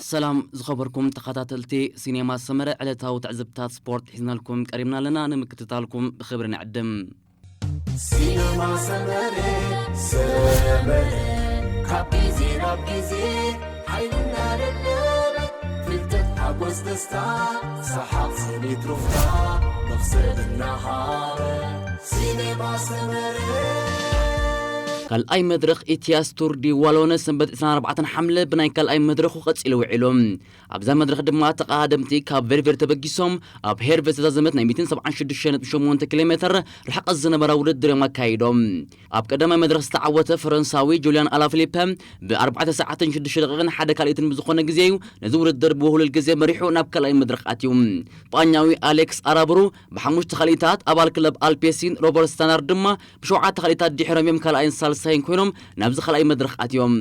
ሰላም ዝኸበርኩም ተኸታተልቲ ሲኔማ ሰመረ፣ ዕለታዊ ትዕዝብታት ስፖርት ሒዝናልኩም ቀሪብና ኣለና። ንምክትታልኩም ብኽብሪ ንዕድም። ሲነማ ሰመረ ሰመረ ካብ ግዜ ናብ ግዜ ሓይልና ደደበ ፍልጠት ሓጎስ ደስታ ሰሓቕ ስኒት ሩፍታ መኽሰብ እናሃበ ሲነማ ሰመረ ካልኣይ መድረኽ ኢትያስ ቱር ዲ ዋሎነ ሰንበት ዕስራን ኣርባዕተን ሓምለ ብናይ ካልኣይ መድረኹ ቀጺሉ ውዒሉ። ኣብዛ መድረኽ ድማ ተቐዳደምቲ ካብ ቬርቬር ተበጊሶም ኣብ ሄርቨ ዝተዛዘመት ናይ ሚእትን ሰብዓን ሽዱሽተ ነጥቢ ሸሞንተ ኪሎ ሜትር ርሕቀት ዝነበራ ውድድር እዮም ኣካይዶም። ኣብ ቀዳማይ መድረኽ ዝተዓወተ ፈረንሳዊ ጁልያን ኣላፊሊፐ ብ4 ሰዓትን ሽዱሽተ ደቂቕን ሓደ ካልኢትን ብዝኾነ ግዜ እዩ ነዚ ውድድር ብውህሉል ግዜ መሪሑ ናብ ካልኣይ መድረኽ ኣትዩ። ስጳኛዊ ኣሌክስ ኣራብሩ ብሓሙሽተ ካልኢታት፣ ኣባል ክለብ ኣልፔሲን ሮበርት ስታናርድ ድማ ብሸውዓተ ካልኢታት ድሒሮም እዮም ካልኣይን ሳልሳይን ኮይኖም ናብዚ ካልኣይ መድረኽ ኣትዮም።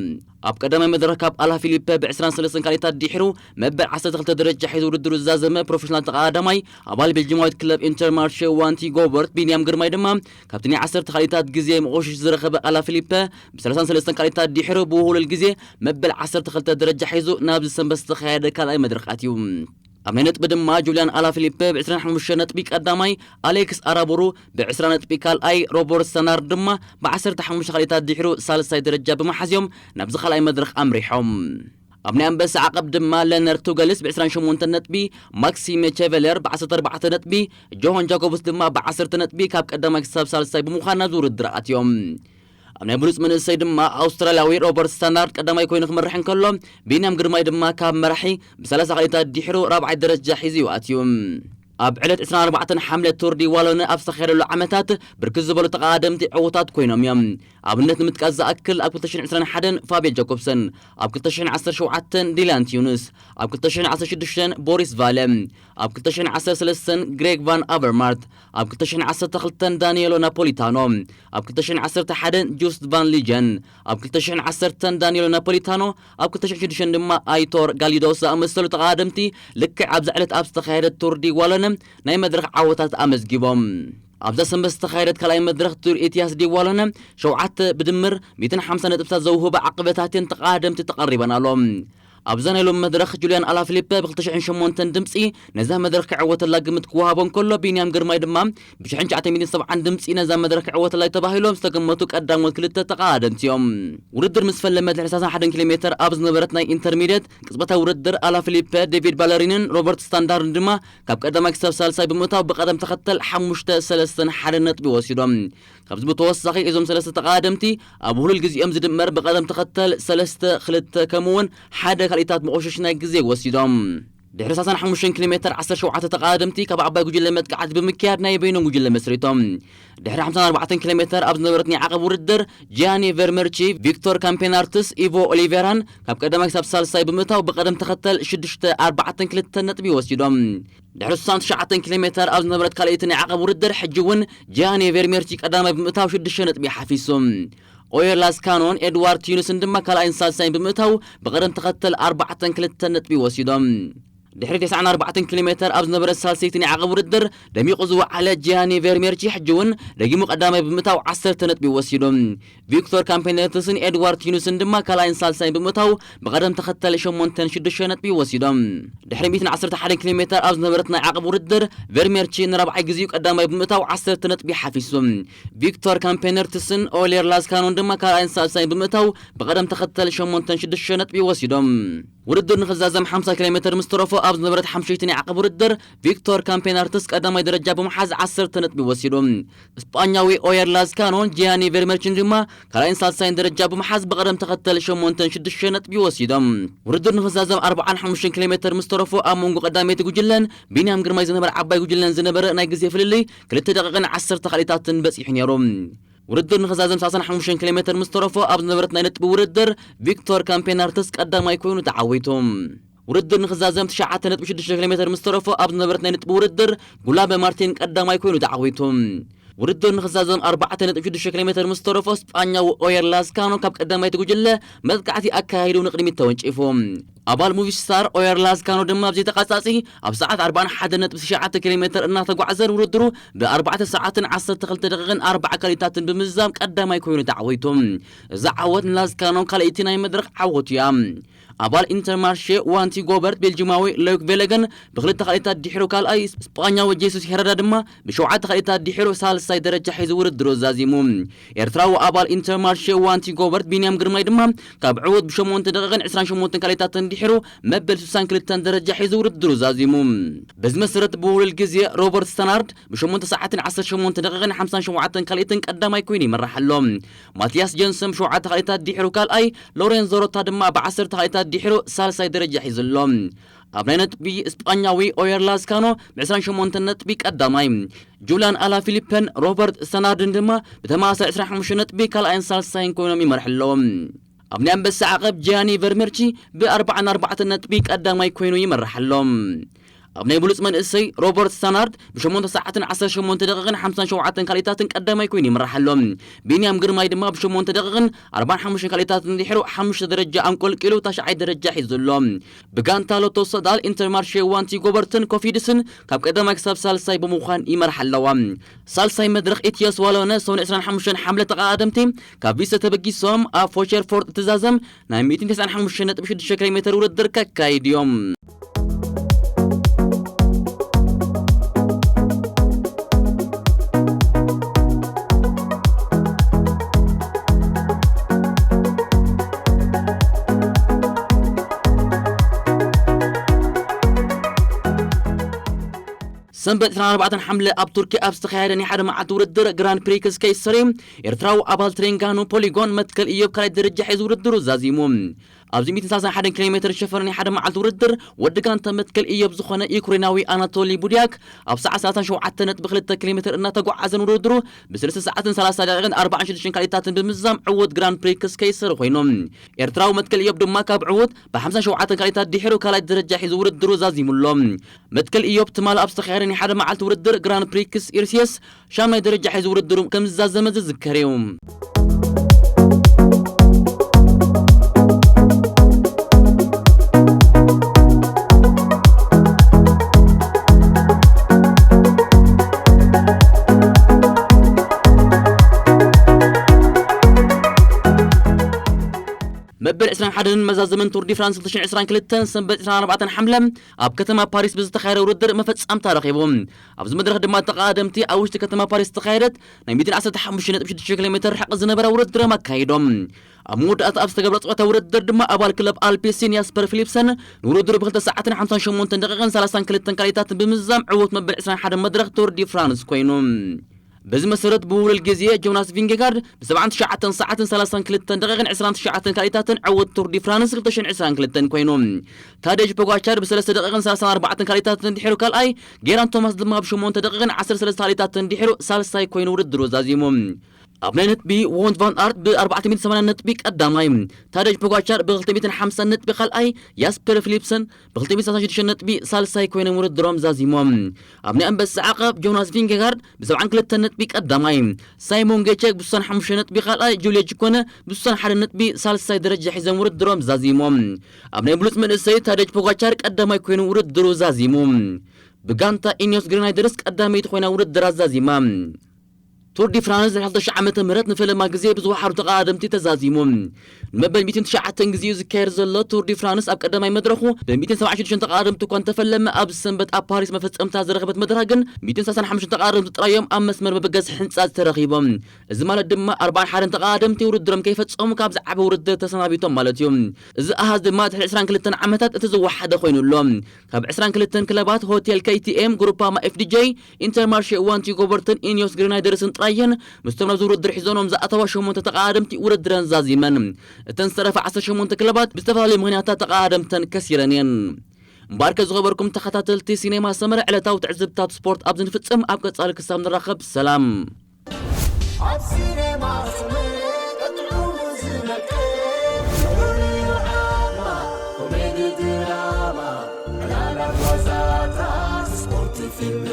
ኣብ ቀዳማይ መድረኽ ካብ ኣላፊሊፐ ብ23 ካልኢታት ድሒሩ መበል ዓሰርተ ክልተ ደረጃ ሒዙ ውድድሩ ዝዛዘመ ፕሮፌሽናል ተቐዳዳማይ ኣባል ቤልጂማዊት ክለብ ኢንተርማርሼ ዋንቲ ጎበርት ቢንያም ግርማይ ድማ ካብቲ ናይ ዓሰርተ ካልኢታት ግዜ መቆሽሽ ዝረኸበ ኣላፊሊፐ ብ33 ካልኢታት ድሒሩ ብውህሉል ግዜ መበል ዓሰርተ ክልተ ደረጃ ሒዙ ናብዚ ሰንበት ዝተኻየደ ካልኣይ መድረኽ ኣትዩ። ኣብ ናይ ነጥቢ ድማ ጁልያን ኣላፊሊፐ ብ25 ነጥቢ ቀዳማይ፣ ኣሌክስ ኣራቡሩ ብ20 ነጥቢ ካልኣይ፣ ሮበርት ሰናር ድማ ብ15 ካልኢታት ድሒሩ ሳልሳይ ደረጃ ብምሓዝዮም ናብዚ ካልኣይ መድረኽ ኣምሪሖም። ኣብ ናይ ኣንበሳ ዓቐብ ድማ ለነር ቱገልስ ብ28 ነጥቢ፣ ማክሲም ቼቨለር ብ14 ነጥቢ፣ ጆሆን ጃኮብስ ድማ ብ10 ነጥቢ ካብ ቀዳማይ ክሳብ ሳልሳይ ብምዃን ናብዚ ውድድር ኣትዮም። ኣብ ናይ ብሉፅ መንእሰይ ድማ ኣውስትራልያዊ ሮበርት ስታናርድ ቀዳማይ ኮይኑ ክመርሕ እንከሎ፣ ቢንያም ግርማይ ድማ ካብ መራሒ ብ30 ካልኢታት ድሒሩ ራብዓይ ደረጃ ሒዙ እዩ ኣትዩ። ኣብ ዕለት ዕስራን ኣርባዕተን ሓምለ ቱር ዲ ዋሎነ ኣብ ዝተኻየደሉ ዓመታት ብርክት ዝበሉ ተቐዳደምቲ ዕዉታት ኮይኖም እዮም። ኣብነት ንምጥቃስ ዝኣክል ኣብ 2021 ፋብዮ ጃኮብሰን፣ ኣብ 2017 ዲላን ቲዩንስ፣ ኣብ 2016 ቦሪስ ቫለ፣ ኣብ 2013 ግሬግ ቫን ኣቨርማርት፣ ኣብ 2012 ዳንኤሎ ናፖሊታኖ፣ ኣብ 2011 ጁስት ቫን ሊጀን፣ ኣብ 2010 ዳንኤሎ ናፖሊታኖ፣ ኣብ 2016 ድማ ኣይቶር ጋሊዶስ ዝኣመሰሉ ተቐዳደምቲ ልክዕ ኣብዛ ዕለት ኣብ ዝተኻየደት ቱር ዲ ዋሎነ ናይ መድረኽ ዓወታት ኣመዝጊቦም። ኣብዛ ሰንበት ዝተኻየደት ካልኣይ መድረኽ ቱር ኢትያስ ዲ ዋሎነ ሸውዓተ ብድምር ሚእትን ሓምሳ ነጥብታት ዘውህባ ዓቕበታትን ተቐዳደምቲ ተቐሪበን ኣሎ። ኣብዛ ናይ ሎሚ መድረኽ ጁልያን ኣላፊሊፐ ብ208 ድምፂ ነዛ መድረኽ ክዕወተላ ግምት ክወሃቦ እንከሎ፣ ቢንያም ግርማይ ድማ ብ970 ድምፂ ነዛ መድረኽ ክዕወተላ እዩ ተባሂሎም ዝተገመቱ ቀዳሞት ክልተ ተቐዳደምቲ እዮም። ውድድር ምስ ፈለመ ድሕሪ 31 ኪሎ ሜትር ኣብ ዝነበረት ናይ ኢንተርሚድየት ቅጽበታዊ ውድድር፣ ኣላፊሊፐ ዴቪድ ባለሪንን ሮበርት ስታንዳርድን ድማ ካብ ቀዳማይ ክሳብ ሳልሳይ ብምእታው ብቐደም ተኸተል ሓሙሽተ፣ ሰለስተን ሓደን ነጥቢ ወሲዶም። ካብዚ ብተወሳኺ እዞም ሰለስተ ተቐዳደምቲ ኣብ ውህሉል ግዜኦም ዝድመር ብቐደም ተኸተል ሰለስተ፣ ክልተ ከምኡውን ሓደ ካልኢታት መቆሸሽ ናይ ግዜ ወሲዶም። ድሕሪ 35 ኪሎ ሜትር 17 ተቐዳደምቲ ካብ ዓባይ ጉጅለ መጥቃዕቲ ብምክያድ ናይ በይኖም ጉጅለ መስሪቶም። ድሕሪ 54 ኪሎ ሜትር ኣብ ዝነበረት ናይ ዓቐብ ውድድር ጂያኒ ቨርመርቺ፣ ቪክቶር ካምፔናርትስ፣ ኢቮ ኦሊቬራን ካብ ቀዳማይ ክሳብ ሳልሳይ ብምእታው ብቐደም ተኸተል ሽዱሽተ፣ ኣርባዕተን ክልተን ነጥቢ ወሲዶም። ድሕሪ 69 ኪሎ ሜትር ኣብ ዝነበረት ካልኣይቲ ናይ ዓቐብ ውድድር ሕጂ እውን ጂያኒ ቨርሜርቺ ቀዳማይ ብምእታው ሽዱሽተ ነጥቢ ሓፊሱ። ኦየር ላስካኖን ኤድዋርድ ቲዩንስን ድማ ካልኣይን ሳልሳይን ብምእታው ብቐደም ተኸተል ኣርባዕተን ክልተን ነጥቢ ወሲዶም። ድሕሪ 94 ኪሎ ሜትር ኣብ ዝነበረ ሳልሰይቲ ናይ ዓቐብ ውድድር ደሚቑ ዝወዓለ ጂያኒ ቨርሜርቺ ሕጂ እውን ደጊሙ ቀዳማይ ብምእታው ዓሰርተ ነጥቢ ወሲዱ። ቪክቶር ካምፔኔርትስን ኤድዋርድ ቲዩንስን ድማ ካልኣይን ሳልሳይን ብምእታው ብቐደም ተኸተል ሸሞንተን ሽዱሽተ ነጥቢ ወሲዶም። ድሕሪ ሚእትን ዓሰርተ ሓደን ኪሎ ሜትር ኣብ ዝነበረት ናይ ዓቐብ ውድድር ቨርሜርቺ ንራብዓይ ግዜኡ ቀዳማይ ብምእታው ዓሰርተ ነጥቢ ሓፊሱ። ቪክቶር ካምፔነርትስን ኦሌር ላስካኖን ድማ ካልኣይን ሳልሳይን ብምእታው ብቐደም ተኸተል ሸሞንተን ሽዱሽተ ነጥቢ ወሲዶም። ውድድር ንኽዛዘም ሓምሳ ኪሎ ሜትር ምስ ተረፎ ኣብ ዝነበረት ሓምሸይቲ ናይ ዓቐብ ውድድር ቪክቶር ካምፔናርትስ ቀዳማይ ደረጃ ብምሓዝ ዓሰርተ ነጥቢ ወሲዱ። ስጳኛዊ ኦየር ላስካኖን ጂያኒ ቨርሜርችን ድማ ካልኣይን ሳልሳይን ደረጃ ብምሓዝ ብቐደም ተኸተል ሸሞንተን ሽዱሽተ ነጥቢ ወሲዶም። ውድድር ንኽዛዘም ኣርባዓን ሓሙሽተን ኪሎ ሜትር ምስ ተረፎ ኣብ መንጎ ቀዳመይቲ ጉጅለን ቢንያም ግርማይ ዝነበረ ዓባይ ጉጅለን ዝነበረ ናይ ግዜ ፍልልይ ክልተ ደቂቕን ዓሰርተ ካልኢታትን በጺሑ ነይሩ። ውድድር ንኽዛዘም ሰላሳን ሓሙሽተን ኪሎ ሜትር ምስ ተረፎ ኣብ ዝነበረት ናይ ነጥቢ ውድድር ቪክቶር ካምፔናርትስ ቀዳማይ ኮይኑ ተዓዊቱ። ውድድር ንኽዛዘም ትሽዓተ ነጥቢ ሽዱሽተ ኪሎ ሜትር ምስ ተረፎ ኣብ ዝነበረት ናይ ነጥቢ ውድድር ጉላበ ማርቲን ቀዳማይ ኮይኑ ተዓዊቱ። ውድድር ንኽዛዘም ኣርባዕተ ነጥቢ ሽዱሽተ ኪሎ ሜትር ምስ ተረፎ፣ ስጳኛዊ ኦየር ላዝካኖ ካብ ቀዳማይቲ ጉጅለ መጥቃዕቲ ኣካይዱ ንቕድሚት ተወንጪፉ። ኣባል ሙቪስታር ኦየር ላዝካኖ ድማ ኣብዚ ተቓጻጺ ኣብ ሰዓት ኣርባዓን ሓደን ነጥቢ ትሽዓተ ኪሎ ሜትር እናተጓዕዘ ውድድሩ ብኣርባዕተ ሰዓትን ዓሰርተ ክልተ ደቂቕን ኣርባዓ ካሊታትን ብምዝዛም ቀዳማይ ኮይኑ ተዓዊቱ። እዚ ዓወት ንላዝካኖ ካልኣይቲ ናይ መድረኽ ዓወቱ እያ። ኣባል ኢንተርማርሼ ዋንቲ ጎበርት ቤልጂማዊ ሎይክ ቬለገን ብክልተ ካልኢታት ድሒሩ ካልኣይ፣ ስጳኛዊ ጄሱስ ሄረዳ ድማ ብሸውዓተ ካልኢታት ድሒሩ ሳልሳይ ደረጃ ሒዙ ውድድሩ ዛዚሙ። ኤርትራዊ ኣባል ኢንተርማርሼ ዋንቲ ጎበርት ቢንያም ግርማይ ድማ ካብ ዕዉት ብሸሞንተ ደቂቕን ዕስራን ሸሞንተን ካልኢታትን ድሒሩ መበል ስሳን ክልተን ደረጃ ሒዙ ውድድሩ ዛዚሙ። በዚ መሰረት ብውዕል ግዜ ሮበርት ስተናርድ ብሸሞንተ ሰዓትን ዓሰርተ ሸሞንተ ደቂቕን ሓምሳን ሸውዓተን ካልኢትን ቀዳማይ ኮይኑ ይመርሕ ኣሎ። ማቲያስ ጀንሰን ብሸውዓተ ካልኢታት ድሒሩ ካልኣይ፣ ሎሬንዞ ሮታ ድማ ብዓሰርተ ካልኢታት ድሒሩ ሳልሳይ ደረጃ ሒዙ ኣሎ። ኣብ ናይ ነጥቢ ስጳኛዊ ኦየር ላዝካኖ ብ ዕስራን ሸሞንተን ነጥቢ ቀዳማይ፣ ጁላን ኣላ ፊሊፐን ሮበርት ስተናርድን ድማ ብተመሳሳሊ ዕስራን ሓሙሽተ ነጥቢ ካልኣይን ሳልሳይን ኮይኖም ይመርሑ ኣለዉ። ኣብ ናይ ኣንበሳ ዓቐብ ጂያኒ ቨርሜርቺ ብኣርባዓን ኣርባዕተን ነጥቢ ቀዳማይ ኮይኑ ይመርሕ ኣሎ። ኣብ ናይ ብሉጽ መንእሰይ ሮበርት ስታናርድ ብሸሞንተ ሰዓትን ዓሰርተ ሸሞንተ ደቂቕን ሓምሳን ሸውዓተን ካልኢታትን ቀዳማይ ኮይኑ ይመርሕ ኣሎ። ቢንያም ግርማይ ድማ ብሸሞንተ ደቂቕን ኣርባዓን ሓሙሽተን ካልኢታትን ድሒሩ ሓሙሽተ ደረጃ ኣንቆልቂሉ ታሽዓይ ደረጃ ሒዙ ኣሎ። ብጋንታ ሎቶ ሰዳል ኢንተርማርሼ ዋንቲ ጎበርትን ኮፊድስን ካብ ቀዳማይ ክሳብ ሳልሳይ ብምዃን ይመርሓ ኣለዋ። ሳልሳይ መድረኽ ኢትዮ ስዋሎነ ሰሙን ዕስራን ሓሙሽተን ሓምለ ተቐዳደምቲ ካብ ቪሰ ተበጊሶም ኣብ ፎቸርፎርድ እትዛዘም ናይ ሚእትን ተስዓን ሓሙሽተን ነጥቢ ሽዱሽተ ኪሎ ሜትር ውድድር ከካይዱ እዮም። ሰንበት ዕስራን ኣርባዕተን ሓምለ ኣብ ቱርኪ ኣብ ዝተኻየደ ናይ ሓደ መዓልቲ ውድድር ግራንድ ፕሪክስ ከይሰሪ ኤርትራዊ ኣባል ትሬንጋኖ ፖሊጎን መትከል ኢዮብ ካልኣይ ደረጃ ሒዙ ውድድሩ ዛዚሙ። ኣብዚ ሚእትን ሰላሳን ሓደን ኪሎ ሜትር ዝሸፈነ ናይ ሓደ መዓልቲ ውድድር ወዲ ጋንታ መትከል ኢዮብ ዝኾነ ዩክሬናዊ ኣናቶሊ ቡድያክ ኣብ ሰዓት ሰላሳን ሸውዓተን ነጥቢ ክልተ ኪሎ ሜትር እናተጓዓዘ ንውድድሩ ብሰለስተ ሰዓትን ሰላሳ ደቂቕን ኣርባዓን ሽዱሽተን ካልኢታትን ብምዝዛም ዕዉት ግራንድ ፕሪክስ ከይሰሪ ኮይኑ። ኤርትራዊ መትከል ኢዮብ ድማ ካብ ዕዉት ብሓምሳን ሸውዓተን ካልኢታት ድሒሩ ካልኣይ ደረጃ ሒዙ ውድድሩ ዛዚሙ ኣሎ። መትከል ኢዮብ ትማሊ ኣብ ዝተኻየደ ናይ ሓደ መዓልቲ ውድድር ግራንድ ፕሪክስ ኢርሲየስ ሻምናይ ደረጃ ሒዙ ውድድሩ ከም ዝዛዘመ ዝዝከር እዩ። መበል ዕስራን ሓደን መዛዘምን ቱር ዲ ፍራንስ ክልተ ሽሕን ዕስራን ክልተን ሰንበት ዕስራን ኣርባዕተን ሓምለ ኣብ ከተማ ፓሪስ ብዝተኻየደ ውድድር መፈጻምታ ረኺቡ። ኣብዚ መድረኽ ድማ ተቐዳደምቲ ኣብ ውሽጢ ከተማ ፓሪስ ዝተኻየደት ናይ ሚእትን ዓሰርተ ሓሙሽተ ነጥቢ ሽዱሽተ ኪሎ ሜትር ርሕቀት ዝነበራ ውድድሮም ኣካይዶም። ኣብ መወዳእታ ኣብ ዝተገብረ ጸወታ ውድድር ድማ ኣባል ክለብ ኣልፔሲን ያስፐር ፊሊፕሰን ንውድድሩ ብክልተ ሰዓትን ሓምሳን ሸሞንተን ደቂቕን ሰላሳን ክልተን ካልኢታትን ብምዝዛም ዕዉት መበል ዕስራን ሓደን መድረኽ ቱር ዲ ፍራንስ ኮይኑ። በዚ መሰረት ብውዕል ግዜ ጆናስ ቪንጌጋርድ ብ ሰብዓን ትሽዓተን ሰዓትን ሰላሳን ክልተን ደቂቕን ዕስራን ትሽዓተን ካልኢታትን ዕዉት ቱር ዲ ፍራንስ ክልተ ሽሕን ዕስራን ክልተን ኮይኑ። ታደጅ ፖጋቻር ብሰለስተ ደቂቕን ሰላሳን ኣርባዕተን ካልኢታትን ድሒሩ ካልኣይ፣ ጌራን ቶማስ ድማ ብ ሸሞንተ ደቂቕን ዓሰርተ ሰለስተ ካልኢታትን ድሒሩ ሳልሳይ ኮይኑ ውድድሩ ዛዚሙ። ኣብ ናይ ነጥቢ፣ ዎንት ቫን ኣርት ብ ኣርባዕተ ሚእትን ሰማንያን ነጥቢ ቀዳማይ፣ ታደጅ ፖጋቻር ብ ክልተ ሚእትን ሓምሳን ነጥቢ ካልኣይ፣ ያስፐር ፊሊፕሰን ብ ክልተ ሚእትን ሰላሳን ሽዱሽተን ነጥቢ ሳልሳይ ኮይኖም ውድድሮም ዛዚሞም። ኣብ ናይ ኣንበሳ ዓቐብ ጆናስ ቪንጌጋርድ ብ ሰብዓን ክልተን ነጥቢ ቀዳማይ፣ ሳይሞን ጌቸክ ብ ስሳን ሓሙሽተ ነጥቢ ካልኣይ፣ ጁልዮ ቺኮነ ብ ስሳን ሓደ ነጥቢ ሳልሳይ ደረጃ ሒዞም ውድድሮም ዛዚሞም። ኣብ ናይ ብሉጽ መንእሰይ ታደጅ ፖጋቻር ቀዳማይ ኮይኑ ውድድሩ ዛዚሙ። ብጋንታ ኢኒዮስ ግሪናይደርስ ቀዳመይቲ ኮይና ውድድራ ዛዚማ። ቱር ዲ ፍራንስ ናይ ክልተ ሽሕ ዓመተ ምህረት ንፈለማ ግዜ ብዝወሓዱ ተቐዳደምቲ ተዛዚሙ። ንመበል ሚእትን ትሽዓተን ግዜኡ ዝካየድ ዘሎ ቱር ዲ ፍራንስ ኣብ ቀዳማይ መድረኹ ብ ሚእትን ሰብዓን ሽዱሽተን ተቐዳደምቲ እኳ እንተፈለመ፣ ኣብዚ ሰንበት ኣብ ፓሪስ መፈጸምታ ዝረኸበት መድረኽ ግን ሚእትን ሰላሳን ሓሙሽተን ተቐዳደምቲ ጥራይ እዮም ኣብ መስመር መበገሲ ሕንጻ ዝተረኺቦም። እዚ ማለት ድማ ኣርባዓን ሓደን ተቐዳደምቲ ውድድሮም ከይፈጸሙ ካብ ዝዓበ ውድድር ተሰናቢቶም ማለት እዩ። እዚ ኣሃዝ ድማ ድሕሪ ዕስራን ክልተን ዓመታት እቲ ዝወሓደ ኮይኑ ኣሎ። ካብ ዕስራን ክልተን ክለባት ሆቴል ኬ ቲ ኤም፣ ግሩፓማ ኤፍ ዲ ጄ፣ ኢንተርማርሼ ዋንቲ ጎበርትን ኢኒዮስ ግሪናይደርስን ጥራይ እየን ምስቶም ናብዚ ውድድር ሒዞኖም ዝኣተዋ ሸሞንተ ተቐዳደምቲ ውድድረን ዛዚመን። እተን ዝተረፋ ዓሰርተ ሸሞንተ ክለባት ብዝተፈላለዩ ምኽንያታት ተቐዳደምተን ከሲረን እየን። እምበኣርከ ዝኸበርኩም ተኸታተልቲ ሲኔማ ሰመረ፣ ዕለታዊ ትዕዝብታት ስፖርት ኣብዚ ንፍጽም። ኣብ ቀጻሊ ክሳብ ንራኸብ ሰላም። ኣብ ሲኔማ ሰመረ ቀጥዑ ዝመልከት ኮሜዲ ድራማ፣ ዕላላት ዋዛታት፣ ስፖርት፣ ፊልም፣